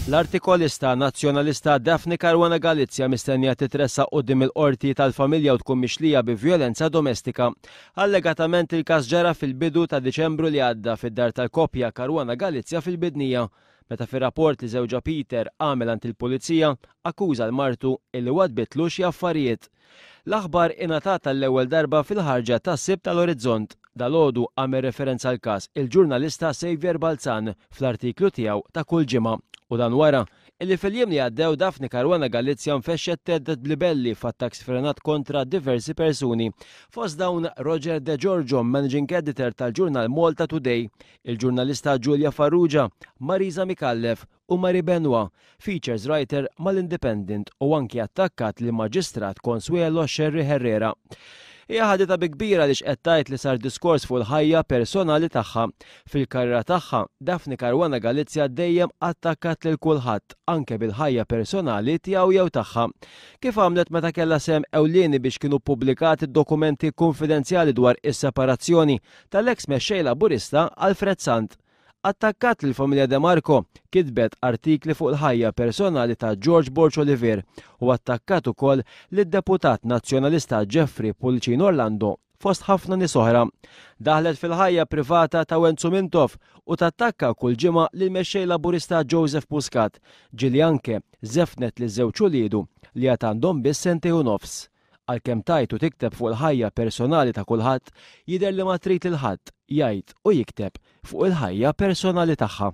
L-artikolista Nazzjonalista Daphne Caruana Galizia mistennija titressaq quddiem il-Qorti tal-Familja u tkun mixlija bi vjolenza domestika. Allegatament il-każ ġara fil-bidu ta' Diċembru li għadda fid-dar tal-koppja Caruana Galizia fil-Bidnija, meta fir-rapport li żewġha Peter għamel għand il-Pulizija akkuża 'l martu illi waddbitlu xi affarijiet. L-aħbar ingħatat għall-ewwel darba fil-ħarġa tas-Sibt tal-Orizzont. Dalgħodu għamel referenza għall-każ il-ġurnalista Saviour Balzan fl-artiklu tiegħu ta' kull ġimgħa. U dan wara illi fil-jiem li għaddew Daphne Caruana Galizia nfexxet thedded b'libelli f'attakk sfrenat kontra diversi persuni. Fost dawn Roger De Giorgio, Managing Editor tal-ġurnal Malta Today, il-ġurnalista Julia Farrugia, Marisa Micallef u Marie Benoit, features writer mal-Independent u anki attakkat lill-Maġistrat Consuelo Scerri Herrera. Hija ħaditha bi kbira għaliex qed tgħid li sar diskors fuq il-ħajja personali tagħha. Fil-karriera tagħha, Daphne Caruana Galizia dejjem attakkat lil kulħadd, anke bil-ħajja personali tiegħu jew tagħha. Kif għamlet meta kellha sehem ewlieni biex kienu ppubblikati d-dokumenti kunfidenzjali dwar is-separazzjoni tal-eks mexxej Laburista Alfred Sant. Attakkat lill-familja De Marco, kitbet artikli fuq il-ħajja personali ta' George Borg Olivier u attakkat ukoll lid-deputat Nazzjonalista Jeffrey Pullicino Orlando fost ħafna nies oħra. Daħlet fil-ħajja privata ta' Wenzu Mintoff u tattakka kull ġimgħa lill-mexxej Laburista Joseph Muscat, ġieli anke żefnet liż-żewġ uliedu li għad għandhom biss sentejn u nofs. Għalkemm tgħid u tikteb fuq il-ħajja personali ta' kulħadd, jidher li ma trid lil ħadd jgħid u jikteb fuq il-ħajja personali tagħha.